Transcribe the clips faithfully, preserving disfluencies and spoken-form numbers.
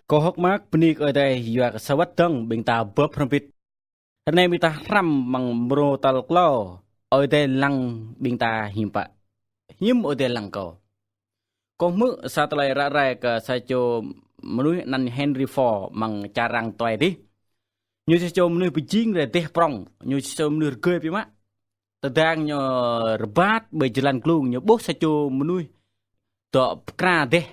Kâo hơ̆k mơak bơni kơ Ơi Adai yua kơ sa wơ̆t dơ̆ng ƀing ta bưp hrŏm hơbĭt. Ră anai ƀing ta hrăm amăng mrô tal klâo, Ơi Adai lăng ƀing ta hiư̆m pă. Hiư̆m Ơi Adai lăng kâo. Kâo hmư̆ sa tơlơi ră ruai kơ sa čô mơnuih anăn Henry Ford amăng čar arăng tuai adih. Ñu sa čô mơnuih pơjing rai dêh prŏng, ñu sa čô mơnuih rơgơi biă mă. Tơdang ñu rơbat ƀơi jơlan glông, ñu ƀuh sa čô mơnuih dŏ pơkra dêh.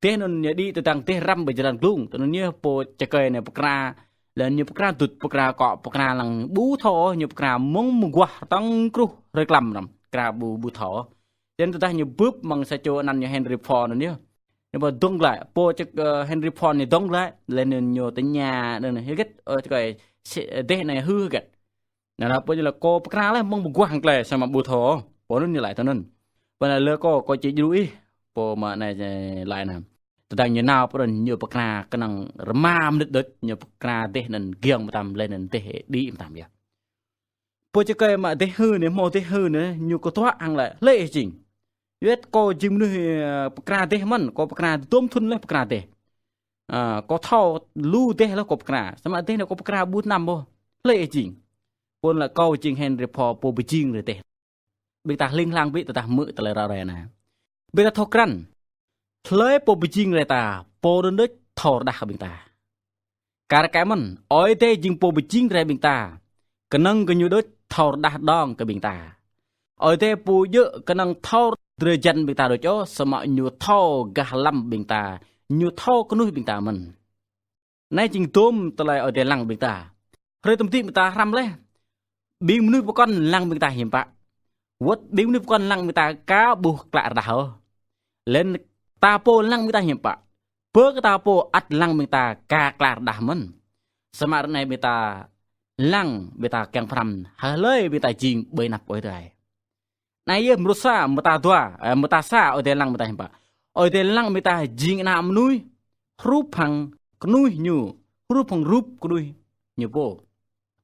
Dêh anŭn ñu đĭ tơdang dêh răm ƀơi jơlan glông. Tui anŭn ñu pô čơkơi anai pơkra, laih anŭn ñu pơkra dŭt, pơkra akŏ, pơkra lăng ƀu thâo, ñu pơkra mơ̆ng mơguah tơ̆ng kruh hrơi klăm răm, pơkra ƀu, ƀu thâo. Čen tơdah ñu bưp amăng sa čô anăn ñu Henry Ford anŭn ñu. Ñu pô dŏng glaĭ, pô čơk-, ơ, Henry Ford ñu dŏng glaĭ, laih anŭn ñu tơña anŭn, hơget, ơ, čơkơi, si-, dêh anai hư hơget. Anŭn lah pô ñu laĭ kâo pơkra laih mơ̆ng mơguah hăng tơlơi samơ̆ ƀu thâo. Pô anŭn ñu laĭ tui anŭn. Pô anai lơ kâo, kâo či djru ih. Pô mă anai laĭ anai. Tơdang ñu nao pơ anŭn ñu pơkra kơnơ̆ng rơma mơnit đôč, ñu pơkra dêh anŭn giŏng mơtam laih anŭn dêh đĭ mơtam yơh. Pô čơkơi mă dêh hư anai, hmâo dêh hư anai, ñu kơtuă hăng laĭ, hlơi ih jing? Yua kâo jing mơnuih, ơ, pơkra dêh mơ̆n, kâo pơkra dôm thŭn laih pơkra dêh. Ơ, kâo thâo lu dêh laih kâo pơkra. Samơ̆ dêh anai kâo pơkra ƀu tơnăm ôh. Hlơi ih jing? Pô anŭn laĭ kâo jing Henry Ford pô pơjing rai dêh. Ƀing ta hling hlang ƀĭ tơdah hmư̆ tơlơi ră ruai anai. Ƀing ta thâo krăn. Hlơi pô pơjing rai ta, pô anŭn đôč thâo rơđah kơ ƀing ta. Kar kaĭ mơ̆n, Ơi Adai jing pô pơjing rai ƀing ta. Kơnơ̆ng kơ ñu đôč thâo rơđah đong kơ ƀing ta. Ơi Adai pô djơ̆ kơnơ̆ng thâo drơi jăn ƀing ta đôč ôh, samơ̆ ñu thâo gah lăm ƀing ta, ñu thâo kơnuih ƀing ta mơ̆n. Anai jing dôm tơlơi Ơi Adai lăng ƀing ta. Hrơi tơm đĭ ƀing ta hrăm laih. Ƀing mơnuih pơkŏn lăng ƀing ta hiư̆m pă. Wơ̆t ƀing mơnuih pơkŏn lăng ƀing ta ka ƀuh klă rơđah ôh. Laih anŭn ta pô lăng ƀing ta hiư̆m pă. Bơ kơ ta pô ăt lăng ƀing ta ka klă rơđah mơ̆n. Samơ̆ ră anai ƀing ta lăng ƀing ta kiăng pơhrăm. Hlơi ƀing ta jing ƀơi anăp Ơi Adai. Anai yơh mrô sa, mơta dua, ơ, mơta sa Ơi Adai lăng ƀing ta hiư̆m pă. Ơi Adai lăng ƀing ta jing ană mơnuih hrup hăng kơnuih ñu, hrup hăng rup kơnuih ñu pô.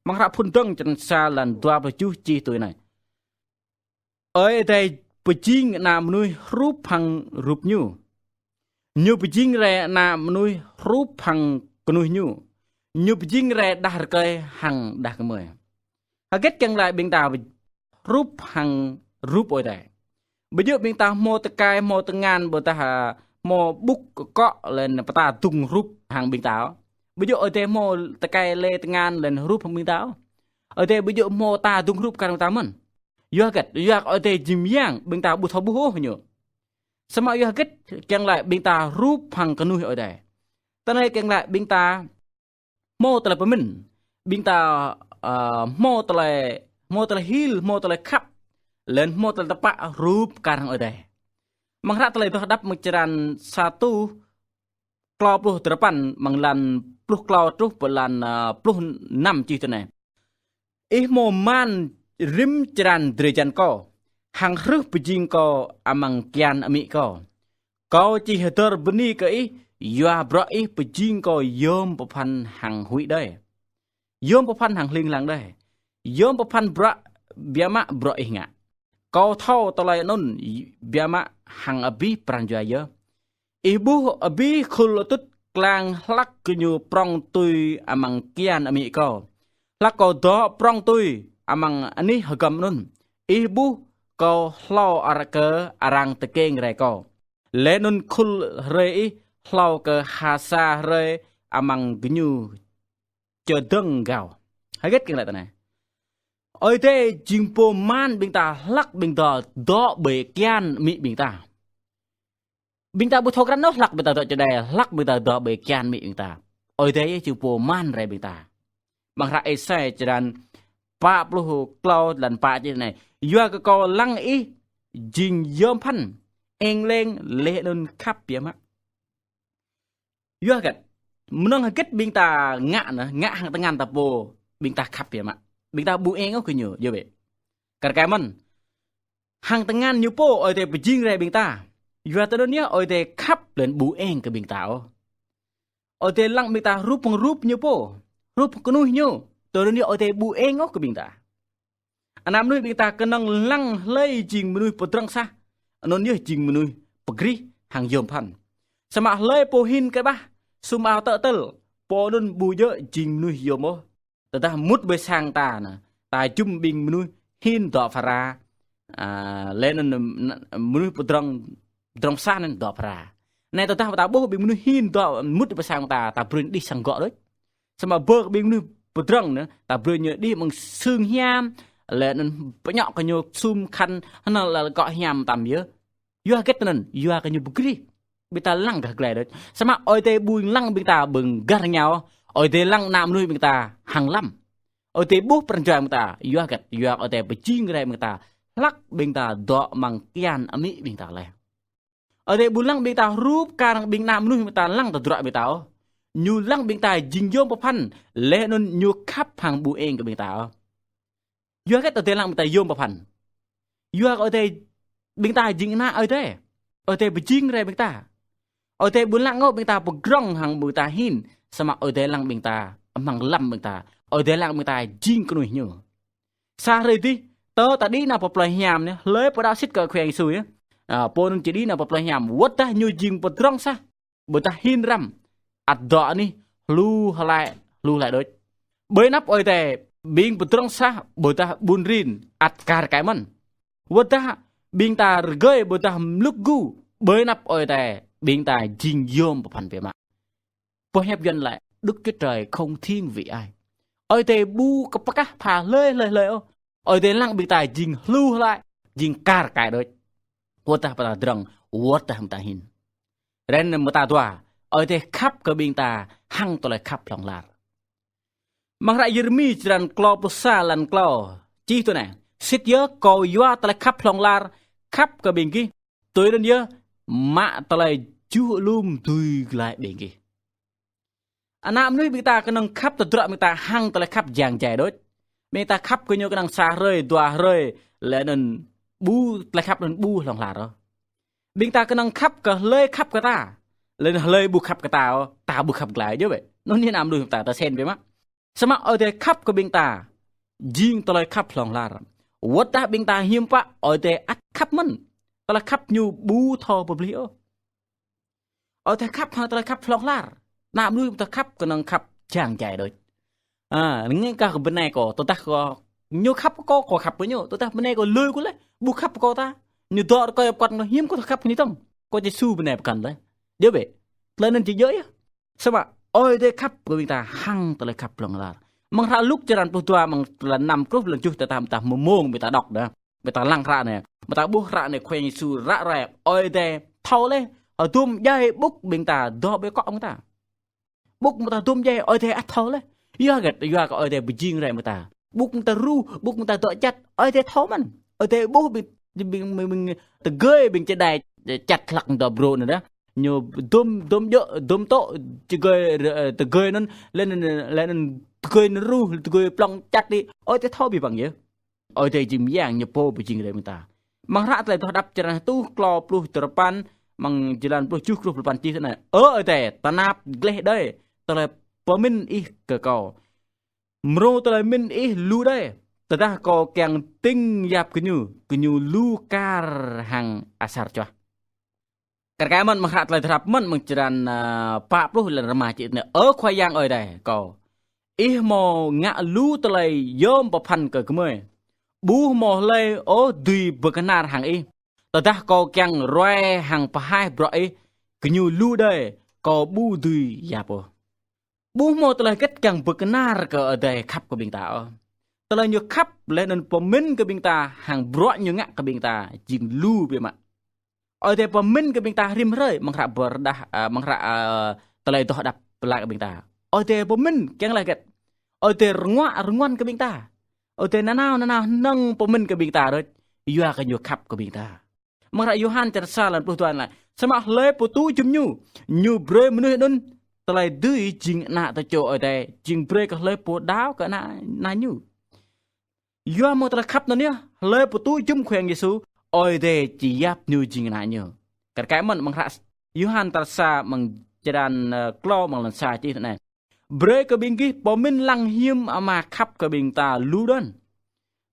Amăng hră Phŭn Dơ̆ng črăn sa lăn dua pluh tơjuh čih tui anai. Ơi Adai pơjing ană mơnuih hrup hăng rup ñu. Ñu pơjing rai ană mơnuih hrup hăng kơnuih ñu. Ñu pơjing rai đah rơkơi hăng đah kơmơi. Hơget kiăng laĭ ƀing ta hrup hăng rup Ơi Adai. Ƀu djơ̆ ƀing ta hmâo tơkai, hmâo tơngan, ƀôdah, ơ, hmâo ƀŭk akŏ laih anŭn pơtă dŭng hrup hăng ƀing ta ôh. Ƀu djơ̆ Ơi Adai hmâo tơkai lĕ tơngan laih anŭn hrup hăng ƀing ta ôh. Ơi Adai ƀu djơ̆ hmâo pơtă dŭng hrup kar ƀing ta mơ̆n. Yua hơget, yua Ơi Adai jing mơyang, ƀing ta ƀu thâo ƀuh ôh ñu. Samơ̆ yua hơget kiăng laĭ ƀing ta hrup hăng kơnuih Ơi Adai. Tơlơi kiăng laĭ ƀing ta hmâo tơlơi pơmĭn. Ƀing ta, ơ, hmâo tơlơi, hmâo tơlơi hil, hmâo tơlơi khăp. Laih anŭn hmâo tơlơi tơpă hrup kar hăng Ơi Adai. Amăng hră Tơlơi Adoh Đăp mơ̆ng črăn sa rơtuh klâo pluh dua păn, amăng lăn pluh klâo truh pơ lăn, ơ, pluh năm čih tui anai. Ih hmâo man rĭm črăn drơi jăn kâo, hăng hrưh pơjing kâo amăng kian amĭ kâo. Kâo či hơdơr bơni kơ ih, yua bruă ih pơjing kâo yom pơphan hăng huĭ đơi. Yom pơphan hăng hling hlang đơi. Yom pơphan bruă biă mă bruă ih ngă. Kâo thâo tơlơi anŭn biă mă hăng abih pran jua yơh. Ih ƀuh abih khul atŭt klang hlăk gơñu prŏng tui amăng kian amĭ kâo. Hlăk kâo dŏ prŏng tui amăng anih hơgŏm anŭn. Ih ƀuh kâo hlâo ar-, kơ arăng tơkeng rai kâo. Laih anŭn khul hrơi ih hlâo kơ ha sa hrơi amăng gơñu čơdơ̆ng gao. Hơget kiăng laĭ tui anai. Ơi Adai jing pô man ƀing ta hlăk ƀing ta dŏ ƀơi kian amĭ ƀing ta. Ƀing ta ƀu thâo krăn ôh hlăk ƀing ta dŏ čơđai, hlăk ƀing ta dŏ ƀơi kian amĭ ƀing ta. Ơi Adai jing pô man rai ƀing ta. Amăng hră Êsai črăn pă pluh klâo lăn pă čih anai. Yua kơ kâo lăng ih jing yom pơphan, eng leng laih anŭn khăp biă mă. Yua hơget? Mơnơ̆ng hơget ƀing ta ngă anai, ngă hăng tơngan ta pô, ƀing ta khăp biă mă. Ƀing ta ƀu eng ôh kơ ñu, yơh bĕ. Kar kaĭ mơ̆n. Hăng tơngan ñu pô, Ơi Adai pơjing rai ƀing ta. Yua tui anŭn yơh, Ơi Adai khăp laih anŭn ƀu eng kơ ƀing ta ôh. Ơi Adai lăng ƀing ta hrup hăng rup ñu pô, hrup hăng kơnuih ñu. Tui anŭn yơh, Ơi Adai ƀu eng ôh kơ ƀing ta. Ană mơnuih ƀing ta kơnơ̆ng lăng hlơi jing mơnuih pơdrŏng sah. Anŭn yơh jing mơnuih pơgrih hăng yom pơphan. Samơ̆ hlơi pô hin kơƀah, sum ao tơtơl, pô anŭn ƀu djơ̆ jing mơnuih yôm ôh. Tơdah mŭt ƀơi sang ta anai, ta jum ƀing mơnuih hin dŏ phara, a, laih anŭn, mơnuih pơdrŏng, pơdrŏng sah anŭn dŏ phara. Anai tơdah ta ƀuh ƀing mơnuih hin dŏ mŭt ƀơi sang ta, ta brơi ñu đih sang gŏ đôč. Samơ̆ bơ ƀing mơnuih pơdrŏng anai, ta brơi ñu đih mơ̆ng sưng hiam, laih anŭn pơñŏk kơ ñu sum khăn, hơnăl lăl gŏ hiam tam yơh. Yua hơget tui anŭn, yua kơ ñu pơgrih. Ƀing ta lăng gah glai đôč. Samơ̆ Ơi Adai ƀu lăng ƀing ta ƀơ̆ng gah rơngiao. Ơi Adai lăng ană mơnuih ƀing ta hăng lăm. Ơi Adai ƀuh pran jua ƀing ta, yua hơget, yua Ơi Adai pơjing rai ƀing ta, hlăk ƀing ta dŏ amăng kian amĭ ƀing ta laih. Ơi Adai ƀu lăng ƀing ta hrup kar hăng ƀing ană mơnuih ƀing ta lăng tơdruă ƀing ta ôh. Ñu lăng ƀing ta jing yôm pơphan, laih anŭn ñu khăp hăng ƀu eng kơ ƀing ta ôh. Yua hơget Ơi Adai lăng ƀing ta yôm pơphan? Yua kơ Ơi Adai, ƀing ta jing ană Ơi Adai. Ơi Adai pơjing rai ƀing ta. Ơi Adai ƀu lăng ôh ƀing ta pơdrŏng hăng ƀing ta hin, samơ̆ Ơi Adai lăng ƀing ta amăng lăm ƀing ta. Ơi Adai lăng ƀing ta jing kơnuih ñu. Sa hrơi adih, tơ ta đĭ nao pơ plơi hiam anai, hlơi pô đaŏ sĭt kơ Khua Yang Yêsu yơh. A, pô anŭn či đĭ nao pơ plơi hiam, wơ̆t dah ñu jing pơdrŏng sah, ƀôdah hin răm, ăt dŏ anih hlu hlai, hlu hlai đôč. Ƀơi anăp Ơi Adai, ƀing pơdrŏng sah ƀôdah ƀun rin ăt kar kaĭ mơ̆n. Wơ̆t dah ƀing ta rơgơi ƀôdah mlŭk gu, ƀơi anăp Ơi Adai, ƀing ta jing yôm pơphan biă mă. Boh hiăp Yuan laĭ, Đức Chúa Trời không thiên vị ai. Ơi Adai ƀu kơ pơkah pha hlơi hlơi hlơi ôh. Ơi Adai lăng ƀing ta jing hlu hlai, jing kar kaĭ đôč. Wơ̆t dah ƀing ta pơdrŏng, wơ̆t dah ƀing ta hin. Ren mơta dua, Ơi Adai khăp kơ ƀing ta hăng tơlơi khăp hlŏng lar. Amăng hră Yêrêmi črăn klâo pluh sa lăn klâo, čih tui anai: Sĭt yơh Kâo yua tơlơi khăp hlŏng lar khăp kơ ƀing gih, tui anŭn yơh mă tơlơi juh alum dưi glaĭ ƀing gih. Ană mơnuih ƀing ta kơnơ̆ng khăp tơdruă ƀing ta hăng tơlơi khăp jang jai đôč. Ƀing ta khăp kơ ñu kơnơ̆ng sa hrơi, dua hrơi, laih anŭn ƀu, tơlơi khăp anŭn ƀu hlŏng lar ôh. Ƀing ta kơnơ̆ng khăp kơ hlơi khăp kơ ta, laih anŭn hlơi ƀu khăp kơ ta ôh, ta ƀu khăp glaĭ djơ̆ bĕ. Anŭn hiư̆m ană mơnuih ta, ta sen biă mă. Samơ̆ Ơi Adai khăp kơ ƀing ta, jing tơlơi khăp hlŏng lar. Wơ̆t dah ƀing ta hiư̆m pă, Ơi Adai ăt khăp mơ̆n. Tơlơi khăp ñu ƀu thâo pơplih ôh. Ơi Adai khăp hăng tơlơi khăp hlŏng lar. Ană mơnuih ta khăp kơnơ̆ng khăp jang jai đôč. A, ngay kơ bơnai kâo, tơdah kâo, ñu khăp kơ kâo, kâo khăp kơ ñu. Tơdah bơnai kâo lui kâo laih, ƀu khăp kơ kâo ta. Ñu dŏ rơkơi pơkŏn kâo, hiư̆m kâo thâo khăp kơ ñu tŏng. Kâo či su bơnai pơkŏn laih. Djơ̆ bĕ. Tơlơi anŭn či djơ̆ yơh. Samơ̆ Ơi Adai khăp kơ ƀing ta hăng tơlơi khăp hlŏng lar. Amăng hră Luk črăn pluh dua, amăng lăn năm truh lăn tơjuh, tơdah ta mơmông ƀing ta đŏk đah. Ƀing ta lăng hră anai, ƀing ta ƀuh hră anai Khua Yang Yêsu ră ruai, Ơi Adai thâo laih, hơdôm djai ƀŭk ƀing ta dŏ ƀơi akŏ ƀing ta. Ƀŭk ƀing ta hơdôm djai, Ơi Adai ăt thâo laih. Yua hơget, yua kơ Ơi Adai pơjing rai ƀing ta. Ƀŭk ƀing ta ruh, ƀŭk ƀing ta dŏ čăt, Ơi Adai thâo mơ̆n. Ơi Adai ƀuh ƀing, ƀing, ƀing, ƀing tơgơi, ƀing čơđai čăt hlăk dŏ brô anai đah. Ñu hơdôm, hơdôm djơ̆, hơdôm tŏ, tơgơi, ơ, tơgơi anŭn, laih anŭn, laih anŭn tơgơi anŭn ruh, tơgơi plŏng čăt đĭ. Ơi Adai thâo abih bang yơh. Ơi Adai jing mơyang, ñu pô pơjing rai ƀing ta. Amăng hră Tơlơi Adoh Đăp črăn hơtuh klâo pluh duapăn, amăng jơlan pluh tơjuh truh pluh duapăn čih tui anai: Ơ Ơi Adai, tơnap gleh đơi tơlơi pơmĭn Ih kơ kâo. Mrô tơlơi mĭn Ih lu đơi, tơdah kâo kiăng tĭng yap kơ ñu, kơ ñu lu kar hăng asar čuah. Kar kaĭ mơ̆n amăng hră Tơlơi Adoh Đăp mơ̆n amăng črăn, ơ, pă pluh lăn rơma čih tui anai: Ơ Khua Yang Ơi Adai kâo, Ih hmâo ngă lu tơlơi yôm pơphan kơ gơmơi. Ƀu hmâo hlơi ôh dưi pơkơnar hăng Ih. Tơdah kâo kiăng ruai hăng pơhaih bruă Ih, kơ ñu lu đơi, kâo ƀu dưi yap ôh. Ƀu hmâo tơlơi hơget kiăng pơkơnar kơ Ơi Adai khăp kơ ƀing ta ôh. Tơlơi ñu khăp laih anŭn pơmĭn kơ ƀing ta, hăng bruă ñu ngă kơ ƀing ta, jing lu biă mă. Ơi Adai pơmĭn kơ ƀing ta rĭm hrơi, amăng hră pơrơđah, ơ, amăng hră, ơ, Tơlơi Adoh Đăp pơala kơ ƀing ta. Ơi Adai pơmĭn kiăng laih hơget. Ơi Adai rơnguă rơnguăn kơ ƀing ta. Ơi Adai nanao nanao hơnơ̆ng pơmĭn kơ ƀing ta đôč. Yua kơ ñu khăp kơ ƀing ta. Amăng hră Yôhan črăn sa lăn pluh dua laĭ: Samơ̆ hlơi pơtŭ jum ñu, ñu brơi mơnuih anŭn tơlơi dưi jing ană tơčô Ơi Adai, jing brơi kơ hlơi pô đaŏ kơ anăn, anăn ñu. Yua mơ̆ng tơlơi khăp anŭn yơh, hlơi pơtŭ jum Khua Yang Yêsu, Ơi Adai či yap ñu jing ană ñu. Kar kaĭ mơ̆n amăng hră Yôhan tal sa amăng črăn, ơ, klâo amăng lăn sa čih tui anai: Brơi kơ ƀing gih pơmĭn lăng hiư̆m Ama khăp kơ ƀing ta lu đơ̆n.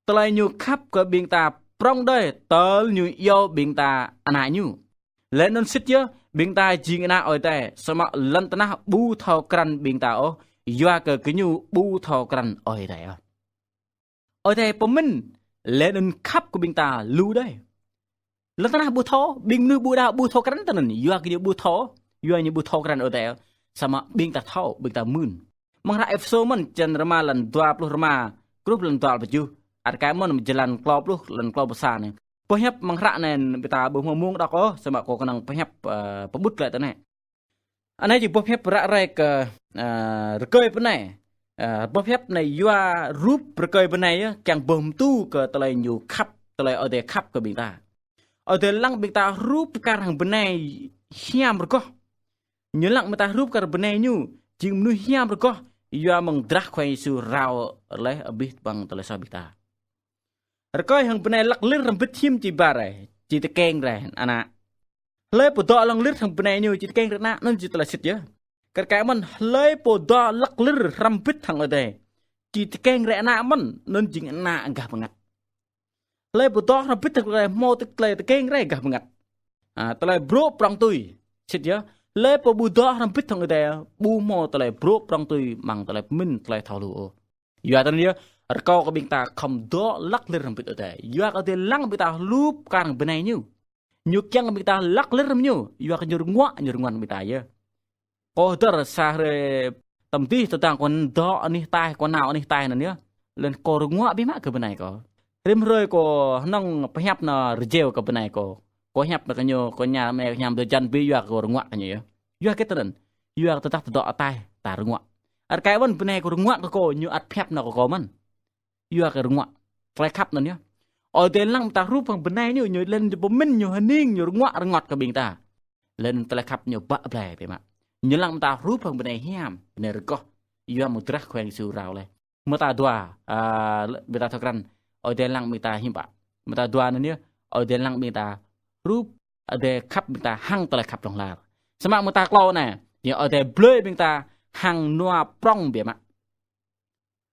Tơlơi ñu khăp kơ ƀing ta prŏng đơi, tơl ñu iâu ƀing ta ană ñu. Laih anŭn sĭt yơh, Ƀing ta jing ană Ơi Adai, samơ̆ lŏn tơnah ƀu thâo krăn ƀing ta ôh, yua kơ gơñu ƀu thâo krăn Ơi Adai ôh. Ơi Adai pơmĭn, laih anŭn khăp kơ ƀing ta lu đơi. Lŏn tơnah ƀu thâo, ƀing mơnuih ƀu đaŏ ƀu thâo krăn tơ anŭn, yua kơ ñu ƀu thâo, yua ñu ƀu thâo krăn Ơi Adai, samơ̆ ƀing ta thâo, ƀing ta mưn. Amăng hră Êphêsô mơ̆n, črăn rơma, lăn dua pluh rơma, truh lăn dua pluh tơjuh, ăt kơ mơ̆n, jơlan klâo pluh, lăn klâo pluh sa anai. Boh hiăp amăng hră anai, ƀing ta ƀu hmâo mông đŏk ôh, samơ̆ kâo kơnơ̆ng boh hiăp, ơ, pơƀut glaĭ tơ anai. Anai jing boh hiăp ră ruai kơ, ơ, rơkơi bơnai. Ơ, boh hiăp anai yua rup rơkơi bơnai yơh, kiăng pơhmư̆ tŭ kơ tơlơi ñu khăp, tơlơi Ơi Adai khăp kơ ƀing ta. Ơi Adai lăng ƀing ta rup kar hăng bơnai hiam rơgoh. Ñu lăng ƀing ta rup kar bơnai ñu, jing mơnuih hiam rơgoh, yua mơ̆ng drah Khua Yang Yêsu rao laih abih bang tơlơi soh ƀing ta. Rơkơi hăng bơnai lăk lir hrŏm hơbĭt hiư̆m či ba rai, či tơkeng rai, ană. Hlơi pô dŏ lŏng lir hăng bơnai ñu či tơkeng rai ană, anŭn jing tơlơi sĭt yơh. Kar kaĭ mơ̆n, hlơi pô dŏ lăk lir hrŏm hơbĭt hăng Ơi Adai, či tơkeng rai ană mơ̆n, anŭn jing ană gah bơngăt. Hlơi pô dŏ hrŏm hơbĭt hăng Ơi Adai hmâo tơlơi tơkeng rai gah bơngăt. A, tơlơi brŏk prŏng tui. Sĭt yơh, hlơi pô ƀu dŏ hrŏm hơbĭt hăng Ơi Adai, ƀu hmâo tơlơi brŏk prŏng tui amăng tơlơi pơmĭn tơlơi thâo lu ôh. Yua tơl anŭn yơh, rơkâo kơ ƀing ta khŏm dŏ lăk lir hrŏm hơbĭt Ơi Adai. Yua kơ Ơi Adai lăng ƀing ta hlup kar hăng bơnai ñu. Ñu kiăng kơ ƀing ta lăk lir hrŏm ñu, yua kơ ñu rơnguă, ñu rơnguăn ƀing ta yơh. Kâo hơdơr sa hrơi tơm dih tơdang kâo dŏ anih ataih, kâo nao anih ataih anŭn yơh. Laih anŭn kâo rơnguă biă mă kơ bơnai kâo. Rĭm hrơi kâo hơnơ̆ng pơhiăp nao rơjeo kơ bơnai kâo. Kâo hiăp nao kơ ñu, kâo ña mơ̆ hiam dơjăn ƀu yua kơ kâo rơnguă kơ ñu yơh. Yua hơget tơl anŭn? Yua kơ tơdah tơdŏ ataih ta rơnguă. Ăt kơ ƀing bơnai kâo rơnguă kơ kâo, ñu ăt pơhiăp nao kơ kâo mơ̆n. Yua kơ rơnguă. Tơlơi khăp anŭn yơh. Ơi Adai lăng ƀing ta rup hăng bơnai ñu, ñu laih anŭn pơmĭn ñu hơning, ñu rơnguă rơngot kơ ƀing ta. Laih anŭn tơlơi khăp ñu bă blai biă mă. Ñu lăng ƀing ta rup hăng bơnai hiam, bơnai rơgoh. Yua mơ̆ng drah Khua Yang Yêsu rao laih. Mơta dua, a, ƀing ta thâo krăn, Ơi Adai lăng ƀing ta hiư̆m pă. Mơta dua anŭn yơh, Ơi Adai lăng ƀing ta rup, Ơi Adai khăp ƀing ta hăng tơlơi khăp hlŏng lar. Samơ̆ mơta klâo anai, yơh Ơi Adai blơi ƀing ta hăng nua prŏng biă mă.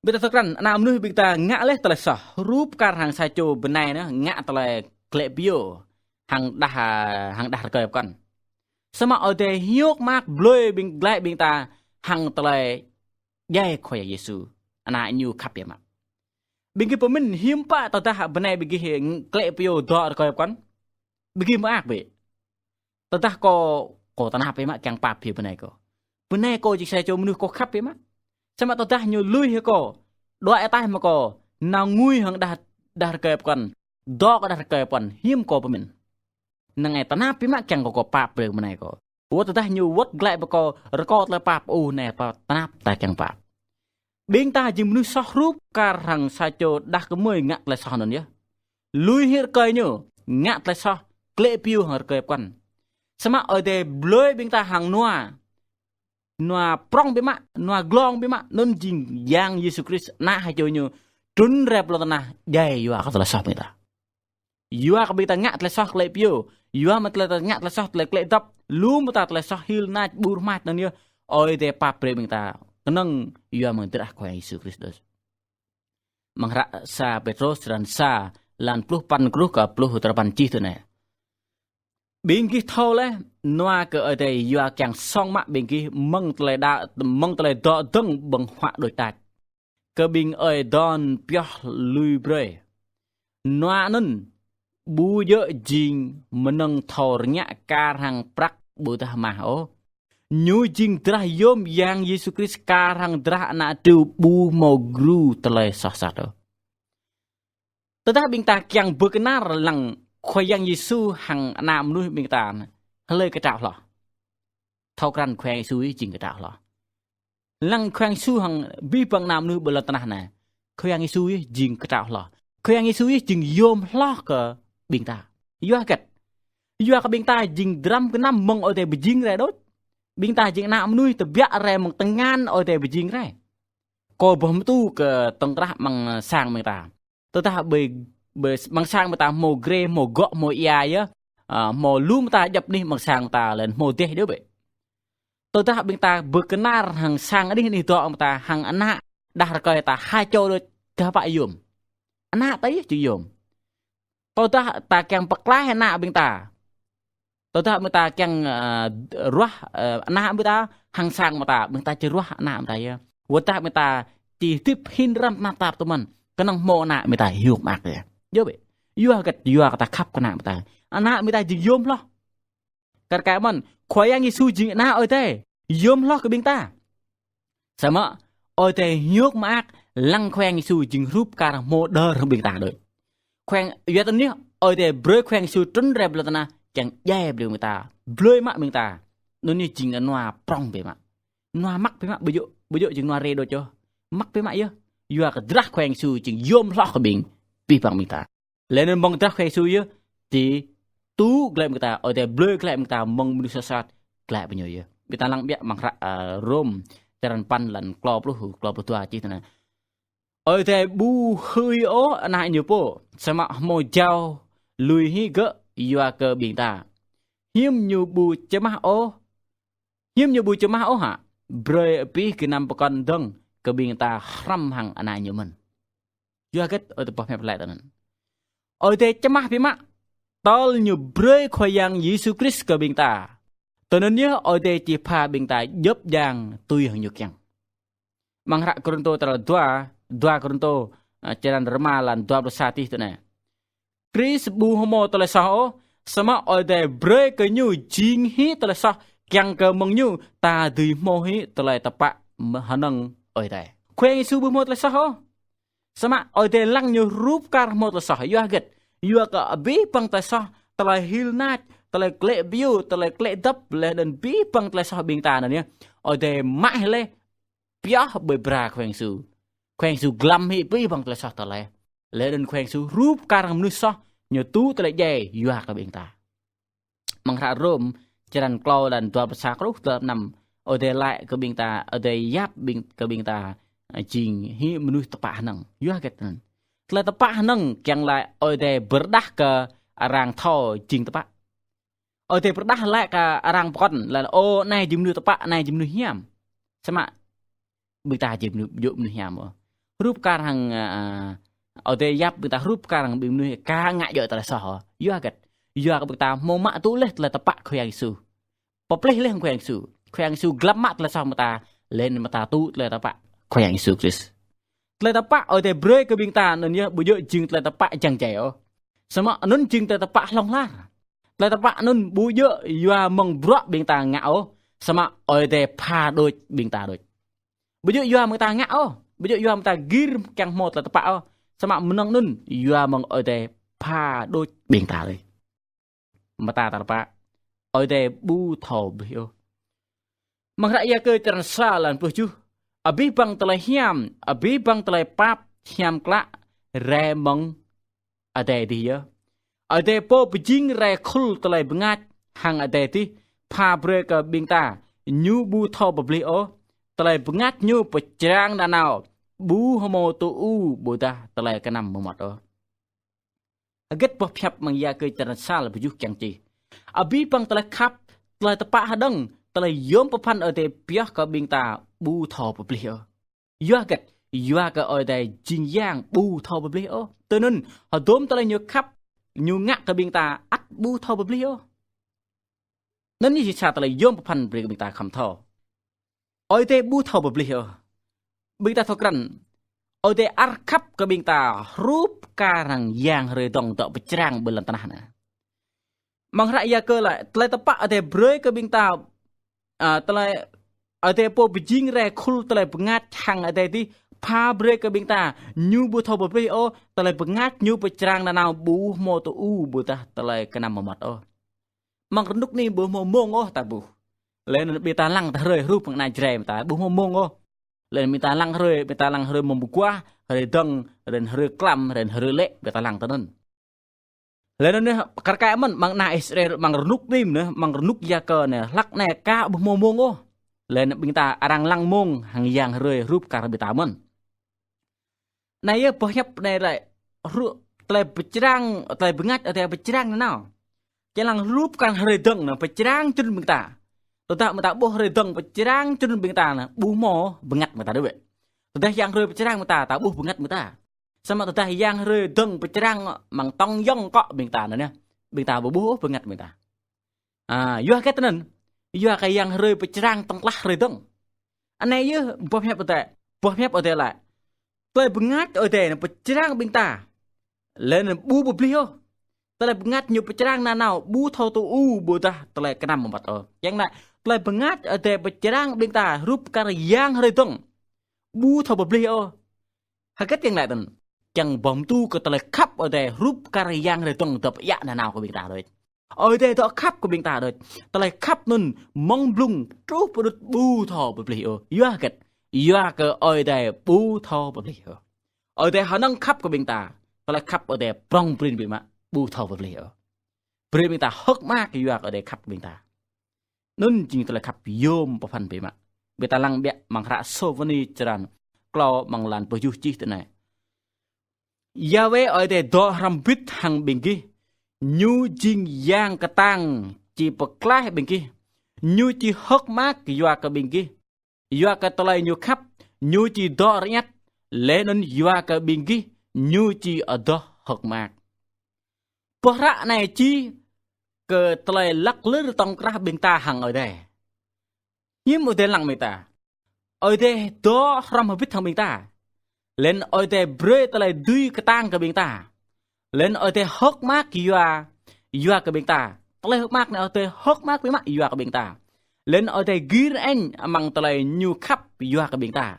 Ƀing ta thâo krăn, ană mơnuih ƀing ta ngă laih tơlơi soh, rup kar hăng sa čô bơnai anŭn ngă tơlơi glaĭ pioh hăng đah, hăng đah rơkơi pơkŏn. Samơ̆ Ơi Adai hiôk mơak blơi ƀing, glaĭ ƀing ta hăng tơlơi djai Khua Yang Yêsu, Ană ñu khăp biă mă. Ƀing gih pơmĭn hiư̆m pă tơdah bơnai ƀing gih glaĭ pioh dŏ rơkơi pơkŏn? Ƀing gih mơak bĕ. Tơdah kâo, kâo tơnap biă mă kiăng pap hĭ bơnai kâo. Bơnai kâo jing sa čô mơnuih kâo khăp biă mă. Samơ̆ tơdah ñu lui hĭ kâo, đuaĭ ataih mơ̆ng kâo, nao ngui hăng đah, đah rơkơi pơkŏn, dŏ kơ đah rơkơi pơkŏn, hiư̆m kâo pơmĭn. Năng ai tơnap biă mă kiăng kâo, kâo pap brơi bơnai kâo. Wơ̆t tơdah ñu wơ̆t glaĭ pơ kâo, rơkâo tơlơi pap, ơ, anai pă tơnap ta kiăng pap. Ƀing ta jing mơnuih soh rup kar hăng sa čô đah kơmơi ngă tơlơi soh anŭn yơh. Lui hĭ rơkơi ñu, ngă tơlơi soh, glaĭ pioh hăng rơkơi pơkŏn. Samơ̆ Ơi Adai blơi ƀing ta hăng nua, nua prŏng biă mă, nua glông biă mă, anŭn jing Yang Yêsu Krist, Ană ha čô ñu, trŭn rai pơ lŏn tơnah, djai yua kơ tơlơi soh ƀing ta. Yua kơ ƀing ta ngă tơlơi soh glaĭ pioh, yua mơ̆ tơlơi ta ngă tơlơi soh tơlơi glaĭ dŏp, lu mơta tơlơi soh hil nač ƀu rơmač anŭn yơh, Ơi Adai pap brơi ƀing ta, kơnơ̆ng yua mơ̆ng drah Khua Yang Yêsu Krist đôč. Amăng hră sa Pêtrôs črăn sa, lăn pluh păn truh kơ pluh duapăn čih tui anai. Ƀing gih thâo laih, nua kơ Ơi Adai yua kiăng song mă ƀing gih mơ̆ng tơlơi đa, mơ̆ng tơlơi dŏ dơ̆ng ƀơ̆ng huă đôč tač. Kơ ƀing ơi adon pioh lui brơi. Nua anŭn, ƀu djơ̆ jing mơnơ̆ng thâo rơngiă kar hăng prăk ƀôdah mah ôh. Ñu jing drah yôm Yang Yêsu Krist kar hăng drah Ană Triu ƀu hmâo gru tơlơi soh sat ôh. Tơdah ƀing ta kiăng pơkơnar lăng Khua Yang Yêsu hăng ană mơnuih ƀing ta, hlơi kơtrâo hloh? Thâo krăn Khua Yang Yêsu jing kơtrâo hloh. Lăng Khua Yang Yêsu hăng abih bang ană mơnuih ƀơi lŏn tơnah anai, Khua Yang Yêsu jing kơtrâo hloh. Khua Yang Yêsu jing yôm hloh kơ ƀing ta. Yua hơget? Yua kơ ƀing ta jing dram gơnam mơ̆ng Ơi Adai pơjing rai đôč. Ƀing ta jing ană mơnuih tơbiă rai mơ̆ng tơngan Ơi Adai pơjing rai. Kâo ƀuh mơtu kơ tŏng krah amăng sang ƀing ta. Tơdah ƀơi, ƀơi amăng sang ƀing ta hmâo grê, hmâo gŏ, hmâo ia yơh. A, hmâo lu mơta djŏp anih amăng sang ƀing ta, laih anŭn hmâo dêh djơ̆ bĕ. Tơdah ƀing ta pơkơnar hăng sang anih anih dŏ ƀing ta, hăng ană đah rơkơi ta ha čô đôč, gah pă yôm? Ană ta yơh či yôm. Tơdah ta kiăng pơklaih ană ƀing ta, Tơdah ƀing ta kiăng, ơ, ruah, ơ, ană ƀing ta hăng sang ƀing ta, ƀing ta či ruah ană ƀing ta yơh. Wơ̆t tơdah ƀing ta či hơdip hin răm tơnap tap tui mơ̆n, kơnơ̆ng hmâo ană ƀing ta hiư̆m mơak yơh. Yơh bĕ. Yua hơget, yua kơ ta khăp kơ ană ƀing ta. Ană ƀing ta jing yôm hloh. Kar kaĭ mơ̆n, Khua Yang Yêsu jing Ană Ơi Adai yôm hloh kơ ƀing ta. Samơ̆ Ơi Adai hiư̆m mơak lăng Khua Yang Yêsu jing hrup kar hmâo đơr ƀing ta đôč. Khua Yang, yua tơl anai Ơi Adai brơi Khua Yang Yêsu trŭn rai ƀơi lŏn tơnah kiăng djai ƀing ta, blơi mă ƀing ta. Anŭn yơh jing nua prŏng biă mă. Nua măk biă mă, ƀu djơ̆, ƀu djơ̆ jing nua rai đôč yơh. Măk biă mă yơh. Yua kơ drah Khua Yang Yêsu jing yôm hloh kơ ƀing, abih bang ƀing ta. Laih anŭn mơ̆ng drah Khua Yang Yêsu yơh, či tŭ glaĭ ƀing ta, Ơi Adai blơi glaĭ ƀing ta mơ̆ng mơnuih soh sat glaĭ ƀơi ñu yơh. Ƀing ta lăng biă amăng hră, ơ, Rôm, črăn păn, lăn klâo pluh, klâo pluh dua čih tui anai: Ơi Adai ƀu hưi ôh Ană Ñu pô, samơ̆ hmâo jao lui hĭ gơ̆ yua kơ ƀing ta. Hiư̆m Ñu ƀu čơmah ôh, hiư̆m Ñu ƀu čơmah ôh hă, brơi abih gơnam pơkŏn dơ̆ng kơ ƀing ta hrăm hăng Ană Ñu mơ̆n. Yua hơget Ơi Adai pơhiăp laĭ tui anŭn? Ơi Adai čơmah biă mă, tơl Ñu brơi Khua Yang Yêsu Krist kơ ƀing ta. Tui anŭn yơh Ơi Adai či pha ƀing ta djŏp djang tui hăng Ñu kiăng. Amăng hră Kôrintô tal dua, dua Kôrintô, ơ, črăn rơma, lăn dua pluh sa čih tui anai: Krist ƀu hmâo tơlơi soh ôh, samơ̆ Ơi Adai brơi kơ Ñu jing hĭ tơlơi soh, kiăng kơ mơ̆ng Ñu ta dưi hmâo hĭ tơlơi tơpă hơnơ̆ng Ơi Adai. Khua Yang Yêsu ƀu hmâo tơlơi soh ôh. Samơ̆ Ơi Adai lăng Ñu hrup kar hmâo tơlơi soh. Yua hơget? Yua kơ abih bang tơlơi soh, tơlơi hil nač, tơlơi klĕ biu, tơlơi klĕ dăp, laih anŭn abih bang tơlơi soh ƀing ta anŭn yơh, Ơi Adai mă hĭ laih pioh ƀơi bra Khua Yang Yêsu. Khua Yang Yêsu glăm hĭ abih bang tơlơi soh ta laih. Laih anŭn Khua Yang Yêsu hrup kar hăng mơnuih soh, Ñu tŭ tơlơi djai yua kơ ƀing ta. Amăng hră Rôm, črăn klâo, lăn dua pluh sa truh dua pluh năm, Ơi Adai laĭ kơ ƀing ta, Ơi Adai yap ƀing, kơ ƀing ta, ơ, jing hĭ mơnuih tơpă hơnơ̆ng. Yua hơget anŭn? Tơlơi tơpă hơnơ̆ng kiăng laĭ Ơi Adai pơrơđah kơ arăng thâo jing tơpă. Ơi Adai pơrơđah laĭ kơ arăng pơkŏn, laĭ: Ơ, anai jing mơnuih tơpă, anai jing mơnuih hiam. Samơ̆ ƀing ta jing mơnuih, ƀu djơ̆ mơnuih hiam ôh. Hrup kar hăng, ơ, ơ, Ơi Adai yap ƀing ta hrup kar hăng ƀing mơnuih ka ngă djơ̆ tơlơi soh ôh. Yua hơget? Yua kơ ƀing ta hmâo mă tŭ laih tơlơi tơpă Khua Yang Yêsu. Pơplih laih hăng Khua Yang Yêsu. Khua Yang Yêsu glăm mă tơlơi soh ƀing ta, laih anŭn ƀing ta tŭ tơlơi tơpă Khua Yang Yêsu Krist. Tơlơi tơpă Ơi Adai brơi kơ ƀing ta anŭn yơh ƀu djơ̆ jing tơlơi tơpă jăng jai ôh. Samơ̆ anŭn jing tơlơi tơpă hlŏng lar. Tơlơi tơpă anŭn ƀu djơ̆ yua mơ̆ng bruă ƀing ta ngă ôh, samơ̆ Ơi Adai pha đôč ƀing ta đôč. Ƀu djơ̆ yua mơ̆ng ta ngă ôh, ƀu djơ̆ yua mơ̆ng ta gir kiăng hmâo tơlơi tơpă ôh, samơ̆ mơnơ̆ng anŭn yua mơ̆ng Ơi Adai pha đôč ƀing ta đôč. Mơta tal pă, Ơi Adai ƀu thâo pơplih ôh. Amăng hră Yakơ črăn sa, lăn pluh tơjuh: Abih bang tơlơi hiam, abih bang tơlơi pap hiam klă rai mơ̆ng Adai adih yơh. Adai pô pơjing rai khul tơlơi bơngač hăng adai adih pha brơi kơ ƀing ta, Ñu ƀu thâo pơplih ôh. Tơlơi bơngač Ñu pơčrang nanao, ƀu hmâo tŭ u ƀôdah tơlơi kơnăm mơmŏt ôh. Hơget boh pơhiăp amăng Yakơ črăn sa, lăn pluh tơjuh kiăng čih? Abih bang tơlơi khăp, tơlơi tơpă hơđơ̆ng, tơlơi yôm pơphan Ơi Adai pioh kơ ƀing ta ƀu thâo pơplih ôh. Yua hơget? Yua kơ Ơi Adai jing Yang ƀu thâo pơplih ôh. Tui anŭn, hơdôm tơlơi Ñu khăp, Ñu ngă kơ ƀing ta ăt ƀu thâo pơplih ôh. Anŭn yơh jing sa tơlơi yôm pơphan brơi kơ ƀing ta khŏm thâo. Ơi Adai ƀu thâo pơplih ôh. Ƀing ta thâo krăn, Ơi Adai ăt khăp kơ ƀing ta hrup kar hăng yang hrơi dơ̆ng dŏ pơčrang ƀơi lŏn tơnah anai. Amăng hră Yakơ laĭ, tơlơi tơpă Ơi Adai brơi kơ ƀing ta, ơ, tơlơi Ơi Adai pô pơjing rai khul tơlơi bơngač hăng adai adih pha brơi kơ ƀing ta, Ñu ƀu thâo pơplih ôh, tơlơi bơngač Ñu pơčrang nanao ƀu hmâo tŭ u ƀôdah tơlơi kơnăm mơmŏt ôh. Amăng rơnŭk anai ƀu hmâo mông ôh ta ƀuh. Laih anŭn ƀing ta lăng tơlơi hrơi hrup hăng ană Jrai mơta ƀu hmâo mông ôh. Laih anŭn ƀing ta lăng hrơi, ƀing ta lăng hrơi mông pơguah, hrơi dơ̆ng, hrơi, hrơi klăm, hrơi, hrơi lê̆, ƀing ta lăng tui anŭn. Laih anŭn anai, kar kaĭ mơ̆n, amăng ană Israel, amăng rơnŭk anai mơ̆n, amăng rơnŭk Yakơ anai, hlăk anai aka ƀu hmâo mông ôh. Laih anŭn ƀing ta arăng lăng mông hăng yang hrơi hrup kar ƀing ta mơ̆n. Anai yơh boh hiăp anai laĭ, hrup tơlơi pơčrang, tơlơi bơngač Ơi Adai pơčrang nanao. Kiăng lăng hrup kar hrơi dơ̆ng anai pơčrang čun ƀing ta. Tơdah ƀing ta ƀuh hrơi dơ̆ng pơčrang čun ƀing ta anai, ƀu hmâo bơngač ƀing ta đôč. Tơdah yang hrơi pơčrang ƀing ta, ta ƀuh bơngač ƀing ta. Samơ̆ tơdah yang hrơi dơ̆ng pơčrang amăng tŏng yŏng akŏ ƀing ta anai, ƀing ta ƀu ƀuh ôh bơngač ƀing ta. A, yua hơget anŭn? Yua kơ yang hrơi pơčrang tŏng klah hrơi dơ̆ng. Anai yơh boh hiăp Ơi Adai, boh hiăp Ơi Adai laĭ: Tơlơi bơngač Ơi Adai anŭn pơčrang ƀing ta. Laih anŭn ƀu pơplih ôh. Tơlơi bơngač ñu pơčrang nanao ƀu thâo tŭ ư ƀôdah tơlơi kơnăm mơmŏt ôh. Yang laĭ tơlơi bơngač Ơi Adai pơčrang ƀing ta hrup kar yang hrơi dơ̆ng, ƀu thâo pơplih ôh. Hơget yang laĭ tơ̆n? Kiăng pơhmutu kơ tơlơi khăp Ơi Adai hrup kar yang hrơi dơ̆ng dŏ pơiă nanao kơ ƀing ta đôč. Ơi Adai dŏ khăp kơ ƀing ta đôč. Tơlơi khăp anŭn mơ̆ng blung truh pơđŭt ƀu thâo pơplih ôh. Yua hơget? Yua kơ Ơi Adai ƀu thâo pơplih ôh. Ơi Adai hơnơ̆ng khăp kơ ƀing ta. Tơlơi khăp Ơi Adai prŏng prin biă mă, ƀu thâo pơplih ôh. Brơi ƀing ta hơ̆k mơak yua kơ Ơi Adai khăp kơ ƀing ta. Anŭn jing tơlơi khăp yôm pơphan biă mă. Ƀing ta lăng biă amăng hră Sôphôni črăn klâo amăng lan pluh tơjuh čih tui anai: Yahweh Ơi Adai dŏ hrŏm hơbĭt hăng ƀing gih. Ñu jing yang kơtang či pơklaih ƀing gih. Ñu či hơ̆k mơak yua kơ ƀing gih. Yua kơ tơlơi ñu khăp, ñu či dŏ rơñăt, laih anŭn yua kơ ƀing gih, ñu či adoh hơ̆k mơak. Boh hră anai čih kơ tơlơi lăk lơr tŏng krah ƀing ta hăng Ơi Adai. Hiư̆m Ơi Adai lăng ƀing ta? Ơi Adai dŏ hrŏm hơbĭt hăng ƀing ta. Laih anŭn Ơi Adai brơi tơlơi dưi kơtang kơ ƀing ta. Laih anŭn Ơi Adai hơ̆k mơak yua, yua kơ ƀing ta. Tơlơi hơ̆k mơak anai Ơi Adai hơ̆k mơak biă mă yua kơ ƀing ta. Laih anŭn Ơi Adai gir añ amăng tơlơi ñu khăp yua kơ ƀing ta.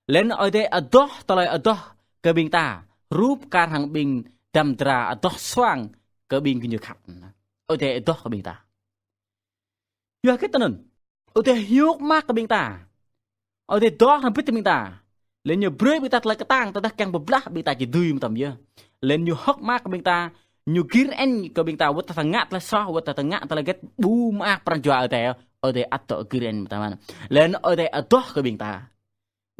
Laih anŭn Ơi Adai adoh tơlơi adoh kơ ƀing ta. Hrup kar hăng ƀing dăm dra adoh suang kơ ƀing gơñu khăp. Ơi Adai adoh kơ ƀing ta. Yua hơget tui anŭn? Ơi Adai hiư̆m mơak kơ ƀing ta. Ơi Adai dŏ hrŏm hơbĭt hăng ƀing ta. Laih ñu brơi ƀing ta tơlơi kơtang, tơdah kiăng pơblah ƀing ta či dưi mơtam yơh. Laih ñu hơ̆k mơak kơ ƀing ta, ñu gir añ kơ ƀing ta, wơ̆t tơdah ta ngă tơlơi soh, wơ̆t tơdah ta ngă tơlơi hơget ƀu mơak pran jua Ơi Adai, Ơi Adai ăt dŏ gir añ mơtam. Laih anŭn Ơi Adai adoh kơ ƀing ta.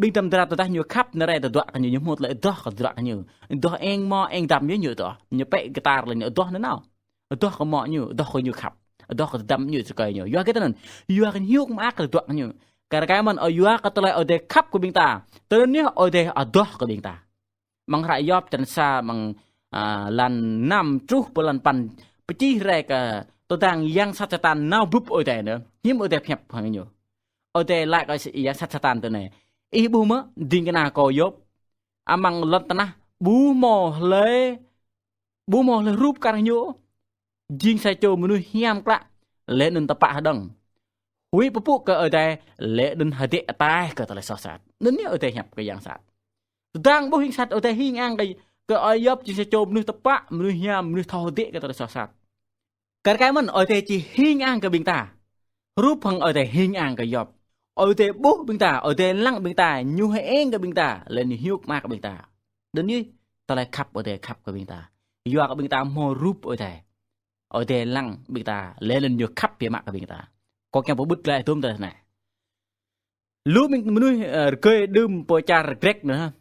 Ƀing dăm dra tơdah ñu khăp, anai rai tơdruă kơ ñu, ñu hmâo tơlơi adoh kơ tơdruă kơ ñu. Adoh eng mơ̆ eng dăm yơh ñu adoh. Ñu pĕ gơtar laih ñu adoh nanao. Adoh kơ mŏ ñu, adoh kơ ñu khăp. Adoh kơ dăm ñu, sơkơi ñu. Yua hơget tui anŭn? Yua kơ hiư̆m mơak kơ tơdruă kơ ñu. Kar kaĭ mơ̆n, ơ, yua kơ tơlơi Ơi Adai khăp kơ ƀing ta. Tui anŭn yơh Ơi Adai adoh kơ ƀing ta. Amăng hră Yôp črăn sa amăng, a, lan năm truh pơ lan păn pơčih rai kơ tơdang yang sat Satan nao bưp Ơi Adai anŭn. Hiư̆m Ơi Adai pơhiăp hăng ñu? Ơi Adai laĭ kơ yang sat Satan tui anai: Ih ƀuh mơ̆, ding kơna kâo Yôp, amăng lŏn tơnah ƀu hmâo hlơi, ƀu hmâo hlơi hrup kar ñu, jing sa čô mơnuih hiam klă, laih anŭn tơpă hơđơ̆ng. Huĭ pơpŭ kơ Ơi Adai, laih anŭn hơdĕ ataih kơ tơlơi soh sat. Anŭn yơh Ơi Adai hiăp kơ yang sat. Tơdang ƀuh yang sat, Ơi Adai hing ang kơ, kơ ơi Yôp jing sa čô mơnuih tơpă, mơnuih hiam, mơnuih thâo hơdĕ kơ tơlơi soh sat. Kar kaĭ mơ̆n, Ơi Adai či hing ang kơ ƀing ta. Hrup hăng Ơi Adai hing ang kơ Yôp. Ơi Adai ƀuh ƀing ta, Ơi Adai lăng ƀing ta, ñu hơeng kơ ƀing ta, laih ñu hiư̆m mơak kơ ƀing ta. Anŭn yơh tơlơi khăp Ơi Adai khăp kơ ƀing ta. Yua kơ ƀing ta hmâo rup Ơi Adai. Ơi Adai lăng ƀing ta, laih anŭn ñu khăp biă mă kơ ƀing ta. Kâo kiăng pơƀut glaĭ tơm tơ anai. Lu ƀing mơnuih, ơ, rơgơi đưm pơ čar Grek anŭn hă.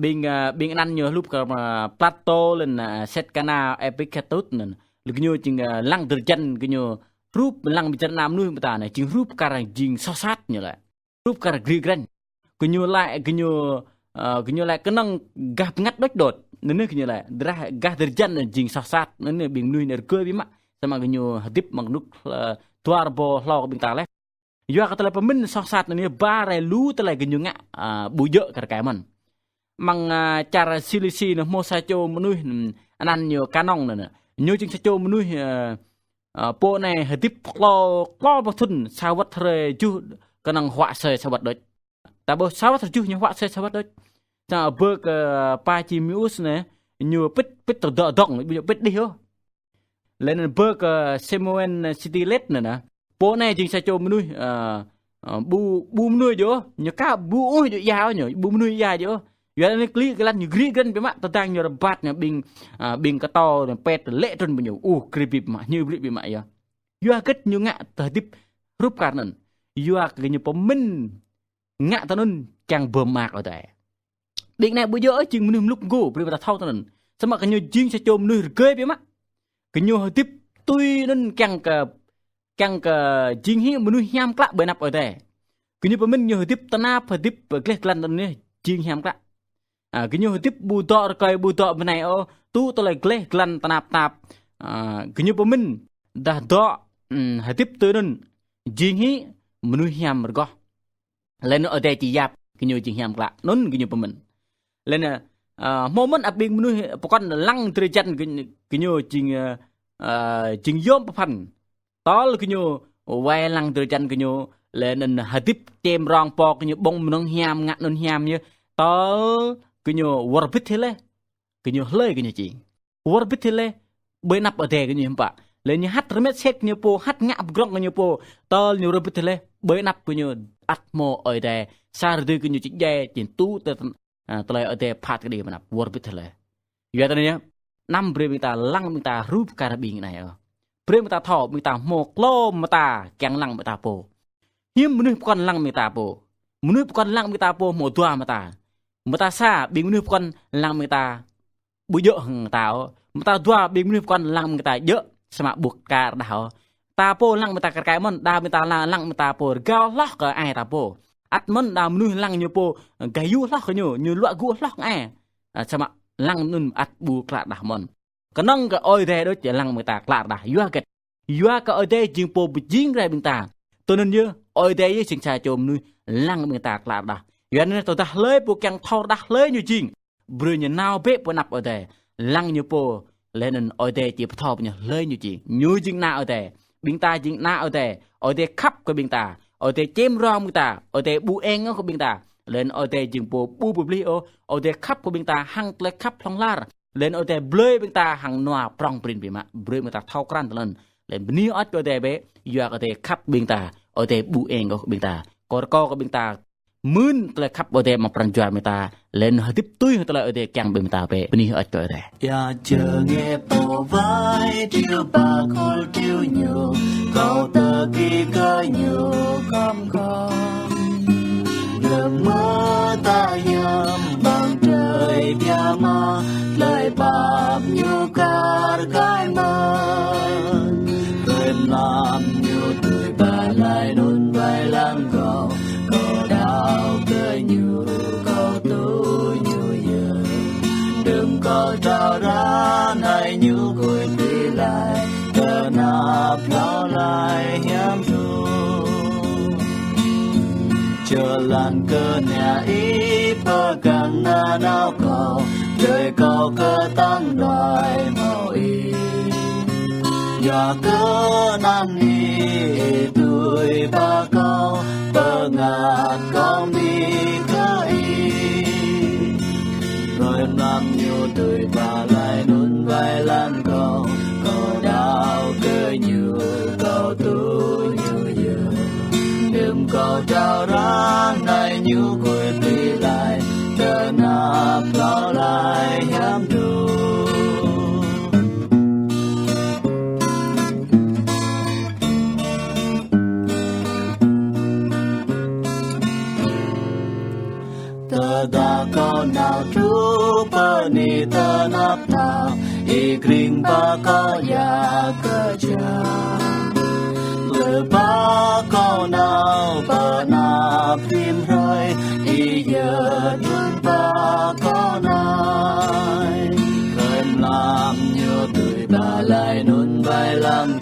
Ƀing, ơ, ƀing anăn ñu hrup kơ, ơ, Plato laih anŭn, ơ, Setkana Epiktetus anŭn. Lu gơñu jing, ơ, lăng drơi jăn gơñu hrup lăng biă jăn ană mơnuih ƀing ta anai jing hrup kar jing soh sat ñu laĭ. Hrup kar gri grăn. Gơñu laĭ, gơñu, ơ, gơñu laĭ kơnơ̆ng gah bơngăt đôč đôč. Anŭn yơh gơñu laĭ. Drah gah drơi jăn jing soh sat. Anŭn yơh ƀing mơnuih anai rơgơi biă mă. Samơ̆ gơñu hơdip amăng rơnŭk, ơ, dua rơbâo hlâo kơ ƀing ta laih. Yua kơ tơlơi pơmĭn soh sat anŭn yơh ba rai lu tơlơi gơñu ngă, ơ, ƀu djơ̆ kar kaĭ mơ̆n. Amăng, ơ, čar Silisi anŭn hmâo sa čô mơnuih, ơ, anăn ñu Kanong anŭn. Ñu jing sa čô mơnuih, ơ, ơ, pô anai hơdip klâo, klâo pluh thŭn sa wơ̆t hrơi juh kơnơ̆ng huă asơi sa wơ̆t đôč. Ta ƀuh sa wơ̆t hrơi juh ñu huă asơi sa wơ̆t đôč. Samơ̆ bơ kơ Pajimeus anai, ñu pĭt, pĭt tơdŏ dŏng, ñu pĭt đih ôh. Laih anŭn bơ kơ Samuel Sitilet anŭn. Pô anai jing sa čô mơnuih, ơ, ơ, ƀu, ƀu mơnuih djơ̆, ñu ka ƀu ôh djơ̆ ia ñu, ƀu mơnuih ia djơ̆. Yua anŭn klĭ kơ lăn ñu gri grăn biă mă, tơdang ñu rơbat ñu ƀing, ơ, ƀing kơtâo, ñu pĕt lĕ trŭn ƀing ñu. Ơ, gri biă mă, ñu brĭ biă mă yơh. Yua hơget ñu ngă tơhơdip hrup kar anŭn? Yua kơ ñu pơmĭn ngă tui anŭn kiăng pơmơak Ơi Adai. Ƀing anai ƀu djơ̆ jing mơnuih mlŭk mơgô, brơi ƀing ta thâo tui anŭn. Samơ̆ gơñu jing sa čô mơnuih rơgơi biă mă. Gơñu hơdip tui anŭn kiăng kơ, kiăng kơ jing hĭ mơnuih hiam klă ƀơi anăp Ơi Adai. Gơñu pơmĭn ñu hơdip tơnap, hơdip gleh glan anŭn yơh jing hiam klă. A, gơñu hơdip ƀu dŏ rơkơi, ƀu dŏ bơnai ôh, tŭ tơlơi gleh glan tơnap tap. A, gơñu pơmĭn dah dŏ ưm, hơdip tui anŭn jing hĭ mơnuih hiam rơgoh. Laih anŭn Ơi Adai či yap gơñu jing hiam klă. Anŭn gơñu pơmĭn. Laih anŭn, ơ, hmâo mơ̆n ăt ƀing mơnuih pơkŏn lăng drơi jăn gơñ-, gơñu jing, ơ, ơ, jing yôm pơphan. Tơl gơñu wai lăng drơi jăn gơñu, laih anŭn hơdip čem rong pô gơñu ƀơ̆ng mơnơ̆ng hiam, ngă anŭn hiam yơh. Tơl gơñu wơr bĭt hĭ laih. Gơñu hlơi gơñu jing. Wơr bĭt hĭ laih, ƀơi anăp Ơi Adai gơñu hiư̆m pă. Laih ñu hăt rơmet sĕt gơñu pô, hăt ngă pơgrŏng gơñu pô, tơl ñu wơr bĭt hĭ laih, ƀơi anăp gơñu ăt hmâo Ơi Adai, sa rơdui gơñu či djai, či tŭ tơ-, ơ, tơlơi Ơi Adai phat kơđi ƀơi anăp, wơr bĭt hĭ laih. Yua dah anŭn yơh, anăm brơi ƀing ta lăng ƀing ta rup kar ƀing anai ôh. Brơi ƀing ta thâo, ƀing ta hmâo klom mơta, kiăng lăng ƀing ta pô. Hiư̆m mơnuih pơkŏn lăng ƀing ta pô. Mơnuih pơkŏn lăng ƀing ta pô hmâo dua mơta. Mơta sa, ƀing mơnuih pơkŏn lăng ƀing ta ƀu djơ̆ hăng ta ôh. Mơta dua, ƀing mơnuih pơkŏn lăng ƀing ta djơ̆, samơ̆ ƀu kla rơđah ôh. Ta pô lăng ƀing ta kar kaĭ mơ̆n, đa ƀing ta la-, lăng ƀing ta pô rơgao hloh kơ ai ta pô. Ăt mơ̆n đa mơnuih lăng ñu pô, gah yŭ hloh kơ ñu, ñu luă gŭ hloh kơ ai. Ơ, samơ̆ lăng anŭn ăt ƀu kla rơđah mơ̆n. Kơnơ̆ng kơ Ơi Adai đôč lăng ƀing ta kla rơđah. Yua hơget? Yua kơ Ơi Adai jing pô pơjing rai ƀing ta. Tui anŭn yơh, Ơi Adai yơh jing sa čô mơnuih lăng ƀing ta kla rơđah. Yua anŭn tơdah hlơi pô kiăng thâo rơđah hlơi ñu jing, brơi ñu nao bĕ pơ anăp Ơi Adai. Lăng ñu pô, laih anŭn Ơi Adai či pơthâo pơ ñu hlơi ñu jing. Ñu jing ană Ơi Adai. Ƀing ta jing ană Ơi Adai. Ơi Adai khăp kơ ƀing ta. Ơi Adai čem rong ƀing ta. Ơi Adai ƀu eng ôh kơ ƀing ta. Laih anŭn Ơi Adai jing pô ƀu pơplih ôh. Ơi Adai khăp kơ ƀing ta hăng tơlơi khăp hlŏng lar. Laih anŭn Ơi Adai blơi ƀing ta hăng nua prŏng prin biă mă, brơi ƀing ta thâo krăn tơlơi anŭn. Laih anŭn bơni hơơč kơ Ơi Adai bĕ, yua kơ Ơi Adai khăp ƀing ta, Ơi Adai ƀu eng ôh ƀing ta. Kâo rơkâo kơ ƀing ta mưn tơlơi khăp Ơi Adai amăng pran jua ƀing ta, laih anŭn hơdip tui hăng tơlơi Ơi Adai kiăng ƀing ta bĕ. Bơni hơơč kơ Ơi Adai. Ia čơ ngĕ pô wai triu ba khul triu ñu, kâo tơki kơ ñu khŏm khŏm. Lơ̆m mơta hiam ƀăng trơi biă mă, tơlơi pap ñu kar kaĭ mơ̆n. Hrơi mlam ñu tui ba lai anŭn wai lăng kâo, kâo đaŏ kơ ñu, kâo tui ñu yơh. Đưm kâo trao ră anai ñu kuit tui lai, tơnap hlâo lai hiam djŏp. Jơlan kơ anai ih pơgang nanao kâo, brơi kâo kơtang đuaĭ hmâo ih. Yua kơ anăn ih tui ba kâo, pơngăt kâo mơ̆ng kơ ih. Hrơi mlam ñu tui ba lai anŭn wai lăng kâo, kâo đaŏ kơ ñu, kâo tui ñu yơh. Đưm kâo trao ră anai ñu kuit tui lai, tơnap hlâo lai hiam djŏp. Tơdah kâo nao truh pơ anih tơnap tap, ih kring ba kâo ia kơjăp. Tơdah kâo nao pơ anăp rĭm hrơi, ih yơh trŭn ba kâo nai. Hrơi mlam ñu tui ba lai anŭn wai lăng